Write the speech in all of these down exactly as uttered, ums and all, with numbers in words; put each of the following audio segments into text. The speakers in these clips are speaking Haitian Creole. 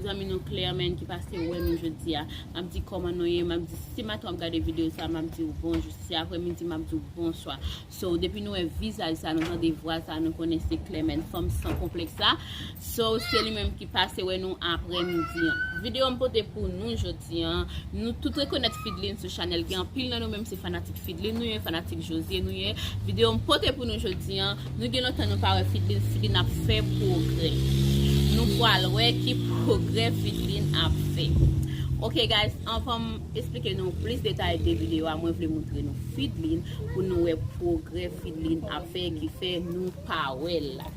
Zanmi nou Clermaine ki pase wè nou jodi a. M ap di kòman nou ye, m ap di si maten w ap gade videyo sa, m ap di w bonjou. Si se aprèmidi, m ap di w bonswa. So, depi nou wè vizaj sa, nou tande vwa sa, nou konnen se Clermaine, fanm san konplèks la. So, se li menm ki pase wè nou aprèmidi an. Videyo m pote pou nou jodi an, nou tout rekonèt Fidlin sou chanèl. Gen anpil nan nou menm se fanatik Fidlin nou ye, fanatik Josie nou ye. Videyo m pote pou nou jodi an, nou gen lontan nou pa wè Fidlin, Fidlin ap fè pwogrè. Nou pral wè ki pwogrè Fidlin ap fè. Ok guys, anvan m esplike nou plis detay de videyo a, mwen vle moutre nou Fidlin pou nou wè pwogrè Fidlin ap fè ki fè nou pa wè l la.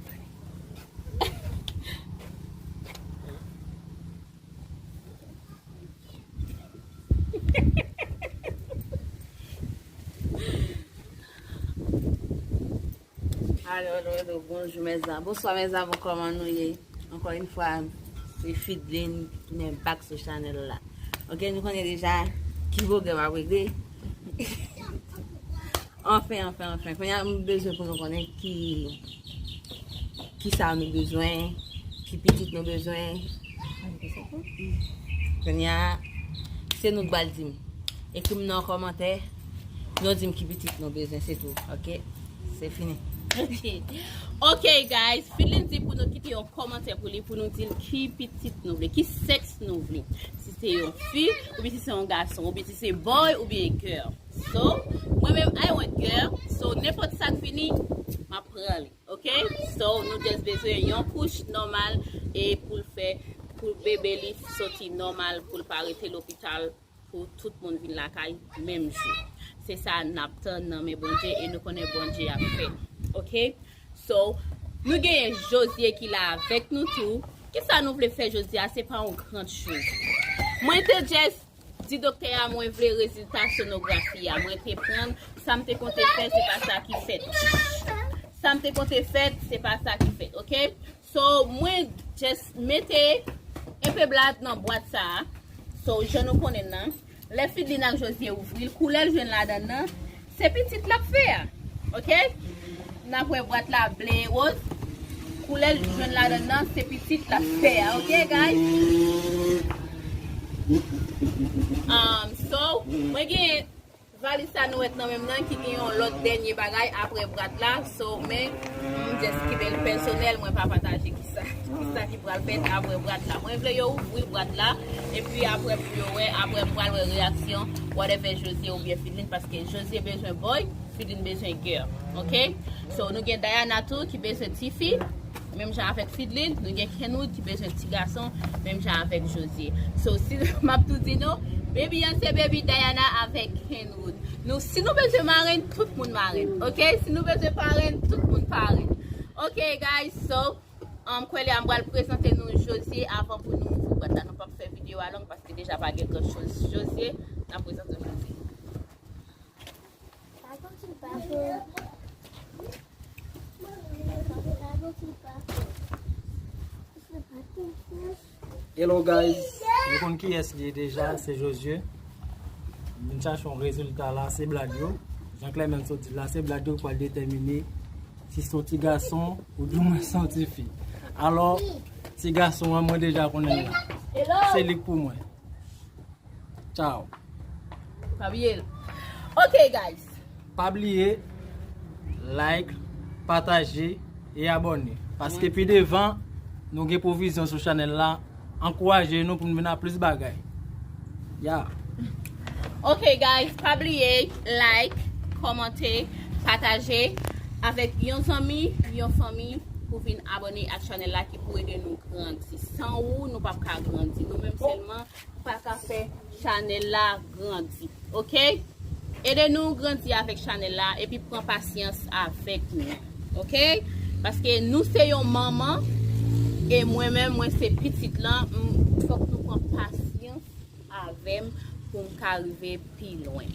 Alo, alo, alo, bonjou mes amours, bonswa mes amours, kòman nou ye? Ankò yon fwa, se Fidlin, nou back sou chanèl la. Ok, nou konnen deja ki pwogrè m ap regle. Anfen, anfen, anfen. Kounye a, m bezwen pou nou konnen ki, ki sa nou bezwen, ki pitit nou bezwen. Kounye a, se nou k pral di m. Ekri m nan kòmantè, nou di m ki pitit nou bezwen, se tou, ok? Se fini. Ok. Ok, guys, Fidlin di pou nou kite yon kòmantè pou li, pou nou di l ki pitit nou vle, ki sèks nou vle. Si se yon fi, oubyen si se yon gason, oubyen si se boy, oubyen girl. So, mwen menm, I want girl. So, nenpòt sa k vini, m ap pran li. Ok? So, nou just bezwen yon kouch nòmal e pou l fè, pou bebe li soti nòmal, pou l pa rete lopital, pou tout moun vin lakay menm jou. Se sa n ap tann nan men Bondye e nou konnen Bondye ap fè. Ok? So, nou genyen Josie ki la avèk nou tou. Kisa nou vle fè jodi a? Se pa yon grand chose. Mwen te just di doktè a mwen vle rezilta sonografi a. Mwen te pran sa m te konte fè, se pa sa ki fèt. Sa m te konte fèt, se pa sa ki fèt, ok? So, mwen just mete enpe blad nan bwat sa a. So, jan nou konnen nan, lè Fidlin ak Josie ouvri l, koulè l jwenn ladan nan, se pitit l ap fè a. Ok? N ap wè bwat la ble e woz. Koulè l jwenn ladan nan, se pitit l ap fè a. Ok, guys? Um, so, mwen gen valiz sa nou wèt nan men m nan ki gen yon lòt dènye bagay apre bwat la. So, men, m just kenbe l pèsonèl, mwen pa pataje kisa, kisa ki pral fèt apre bwat la. Mwen vle yo ouvri bwat la, epi apre pou yo wè, apre m pral wè reyaksyon, whatever Josie oubyen Fidlin, paske Josie bezwen boy, Fidlin bezwen girl, ok? So, nou gen Diana tou ki bezwen tifi, menm jan avèk Fidlin, nou gen Kenwood ki bezwen ti gason, menm jan avèk Josie. So, si, m ap tou di nou, baby an se baby Diana avèk Kenwood. Nou, si nou bezwen marenn, tout moun marenn, ok? Si nou bezwen parenn, tout moun parenn. Ok, guys, so, um, kwè li a m pral prezante nou Josie avan pou nou ouvri bwat la. Nou p ap fè videyo a long paske deja pa gen gran choz. Josie, n ap prezante Josie. Hello guys, nou konn kiyès li ye deja, se Josie. M vin chache yon rezilta la, se blad yo. Jan Clement sot di la, se blad yo k pral detèmine si se yon ti gason ou di mwen se yon ti fi. Alò, ti gason an, mwen deja konnen l la. Se li k pou mwen. Ciao. Pa bliye l. Ok, guys. Pa bliye, like, pataje e abòne. Paske pi devan, nou gen pwovizyon sou chanèl la. Ankouraje nou pou n vin a plis bagay. Ya. Ok, guys, pa bliye, like, kòmante, pataje avèk yon zanmi, yon fanmi pou vin abòne ak chanèl la ki pou ede nou grandi. San ou, nou p ap ka grandi. Nou menm sèlman pa ka fè chanèl la grandi, ok? Ede nou grandi avèk chanèl la, epi pran pasyans avèk nou, ok? Paske nou se yon manman, e mwen menm, mwen se pitit lan, m, fòk nou pran pasyans avè m pou m ka rive pi lwen.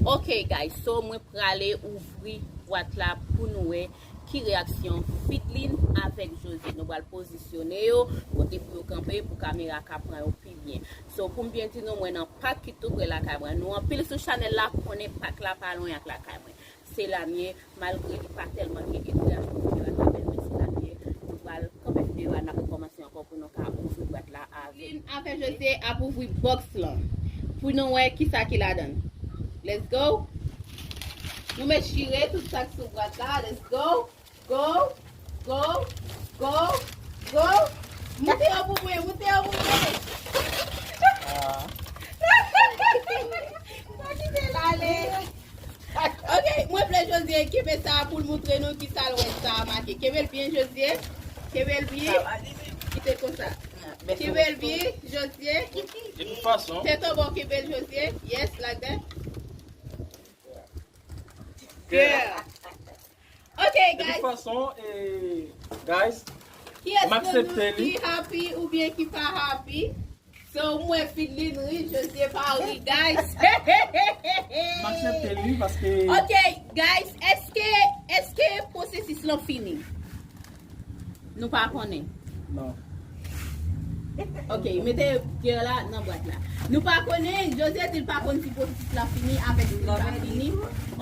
Ok, guys, so mwen prale ouvri bwat la pou nou wè ki reyaksyon Fidlin avèk Josie. Nou pral pozisyone yo kote pou yo kanpe pou kamera ka pran yo pi byen. So, pou m byen di nou, mwen nan pak ki tou pre lakay mwen. Nou anpil sou chanèl la konnen pak la pa lwen ak lakay mwen. Se la m ye, malgre li pa tèlman gen enterazyon pou fè lakay mwen, men se la m ye. Nou pral kanpe videyo a, n ap rekòmanse ankò. Pou nou ka ouvri bwat la avè. Lin avè José ap ouvri bòks lan. Pou nou wè kisa ki ladan. Let's go. Nou met chire tout sa k sou bwat la. Let's go. Go. Go. Go. Go. Moute yo pou mwen. Moute yo pou mwen. Pa kite l ale. Ok, mwen vle Josie kenbe sa a pou l moutre nou kisa l wè sa a make. Kenbe l byen, Josie. Kenbe l byen. Kite konsa. Kenbe l byen, Josie. De tout fason. Tèt anba, kenbe l, Josie. Yes, like that. Yeah. Ok, guys. De tout fason, eh, guys, m aksepte li. Ki happy oubyen ki pa happy? So, mwen Fidlin ri, Josie pa ri, guys. M aksepte li paske... Ok, guys, èske, èske pwosesis lan fini? Nou pa konnen. Non. Ok, mete gè la nan bwat la. Nou pa konnen, Josie di l pa konn si pwosesis la fini avèk si l pa fini.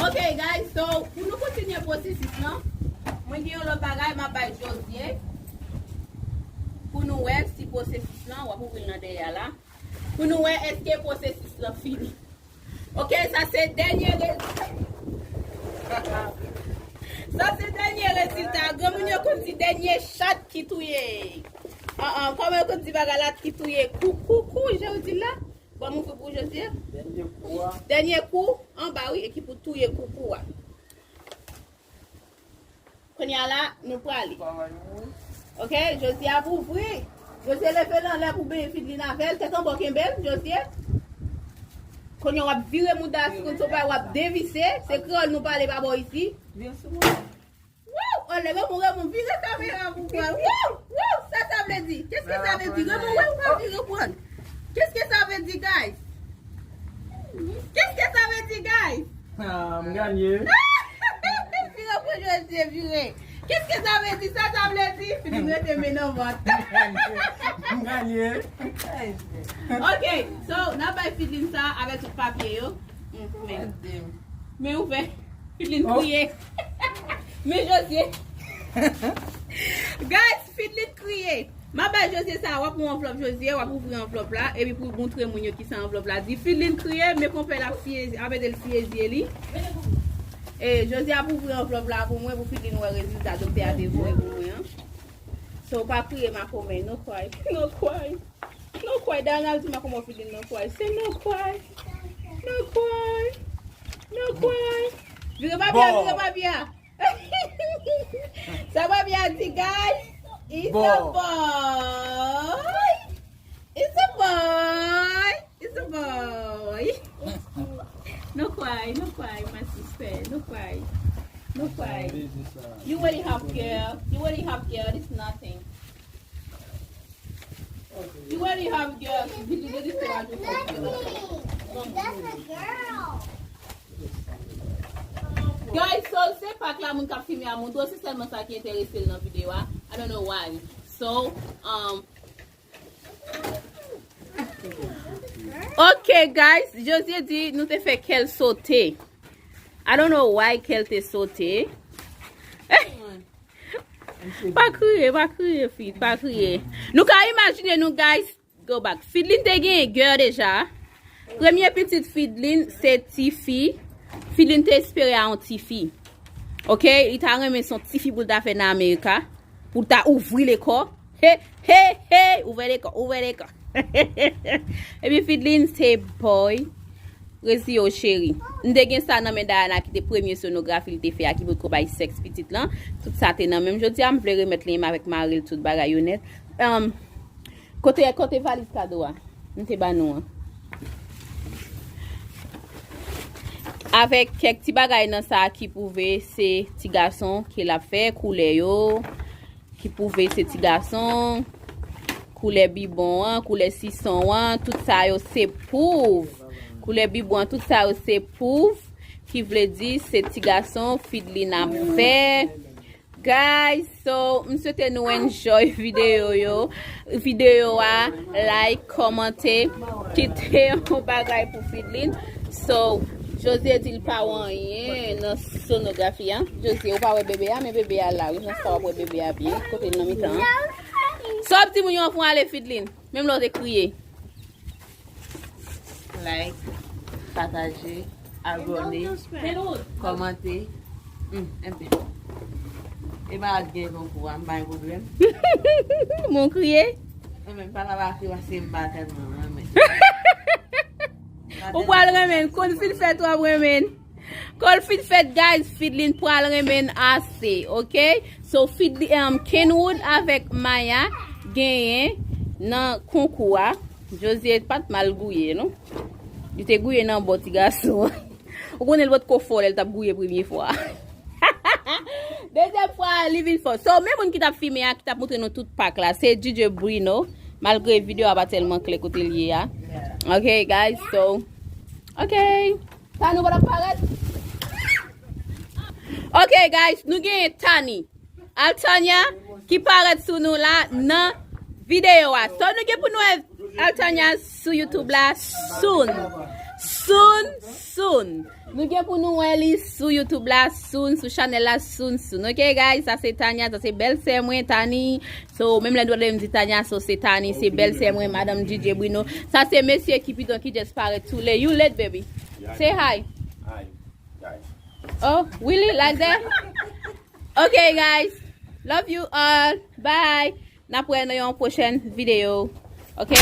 Ok, guys, so, pou nou kontinye pwosesis lan, mwen gen yon lòt bagay m ap bay Josie. Pou nou wè si pwosesis lan, w ap ouvri l nan dèyè la. Pou nou wè èske pwosesis lan fini. Ok, sa se dènye re-, sa se dènye rezilta. Granmoun yo konn di dènye chat ki touye. An, an, kòman yo konn di bagay la ki touye kou, kou, kou, jan yo di l la? Ban m ouvri pou Josie. Dènye kou a. Dènye kou, anba wi, e ki pou touye kou, kou a. Kounye a la, nou prale. Ok, Josie ap ouvri. Josie leve l anlè pou benyen Fidlin avè l. Tèt anba w kenbe l, Josie. Kounye a w ap vire mouda sou konn se w pa w ap devise. Se kreyòl nou pale pa bò isi. Vire sou mwen. Wouw! Anlè, Raymond, Raymond, vire kamera pou pran. Wouw! Wouw! Sa, sa vle di? Qu'est-ce que ça veut dire? Raymond, wè ou pa vire pran. Qu'est-ce que ça veut dire, guys? Qu'est-ce que ça veut dire, guys? Ah, m ganye. Vire pou Josie, vire. Qu'est-ce que ça veut dire? Sa, sa vle di? Fidlin rete men nan vant. M ganye. Ok, so, n ap bay Fidlin sa avèk tout papye yo. Mm, men. Men ouvè. Fidlin kriye. Men Josie. Guys, Fidlin kriye. M ap bay Josie sa, w ap pran anvlòp Josie, w ap ouvri anvlòp la, epi pou moutre moun yo kisa anvlòp la di. Fidlin kriye, men konpè l ap siye, ap ede l siye zye li. E Josie ap ouvri anvlòp la pou mwen, pou Fidlin wè rezilta doktè a te voye pou mwen an. So, pa kriye, makomè, no cry, no cry. No cry, Dayana di makomè Fidlin no cry. Se no cry. No cry. No cry. Vire papye a, vire papye a. Sa papye a di, guys. It's a boy. It's a boy. It's a boy. No cry, no cry, my sister. No cry. No cry. You already have girl. You already have girl. It's nothing. You already have girl. Guys, so se pak la moun k ap filme a montre w, se sèlman sa ki enterese l nan videyo a. I don't know why. So, um, ok, guys, Josie di nou te fè kè l sote. I don't know why kè l te sote. Pa kriye, pa kriye, fi, pa kriye. Nou ka imajine nou, guys, go back. Fidlin te gen gè deja. Premye pitit Fidlin, se tifi. Fidlin te espere a yon tifi. Ok, li ta renmen se yon tifi pou l ta fè nan Amerika. Pou l ta ouvri lekò. He, he, he, ouvè lekò, ouvè lekò. Epi Fidlin se boy. Rezi yo cheri. M te gen sa nan men Dayana ki te premye sonografi li te fè a ki potko bay sèks pitit lan. Tout sa te nan men m. Jodi a m vle remèt li menm avèk mari l tout bagay yo nèt. Um, kote, kote valiz kado a? M te ba nou an. Avèk kèk ti bagay nan sa ki pwouve se ti gason ke l ap fè, koulè yo. Ki pwouve se ti gason, koulè bibwon an, koulè sison an, tout sa yo se pwouv. Koulè bibwon an, tout sa yo se pwouv, ki vle di se ti gason Fidlin ap fè. Guys, so, m swete nou enjoy videyo yo, videyo a, like, kòmante, kite yon bagay pou Fidlin. So, Josie di l pa wè anyen nan sonografi a. Josie, ou pa wè bebe a, men bebe a la, wi, jan sa w ap wè bebe a byen, kote l nan mitan an. Top timoun yo anfon ale Fidlin. Menm lè w te kriye. Like, pataje, abòne, kòmante. Hmm, enben. E malad gen konkou a, m pa gen pwoblèm. Moun kriye. Mwen menm pa la ba kriye paske m pa tèlman renmen. Ou pral renmen, konn fin fèt w ap renmen. Kòl fin fèt, guys, Fidlin pral renmen ase, ok? So, Fidlin, um, Kenwood avèk Maya genyen nan konkou a. Josie pa t mal gouye, non? Li te gouye nan bò ti gason an. Ou konnen l potko fò lè l t ap gouye premye fwa. Dezyèm fwa, li vin fò. So, men moun ki t ap filme a, ki t ap montre nou tout pak la, se D J Bruno. Malgre videyo a pa tèlman klè kote l ye a. Ok, guys, so, ok. Tani, ou pa t ap parèt? Ok, guys, nou genyen Tani. Altania, ki parèt sou nou la nan videyo a. So, nou gen pou nou wè Altania sou YouTube la soon. Soon, soon. Nou gen pou nou wè li sou YouTube la soon, sou chanèl la soon, soon. Ok, guys, sa se Tania, sa se bèl sè mwen, Tani. So, menm lè nou tande m di Tania, so se Tani, se bèl sè mwen, madanm D J Bruno. Sa se mesye Kipidon ki just parèt too late. You late, baby. Say hi. Hi, guys. Oh, really? Like that? Ok, guys. Love you all. Bye. N ap wè nan yon pwochèn videyo. Ok?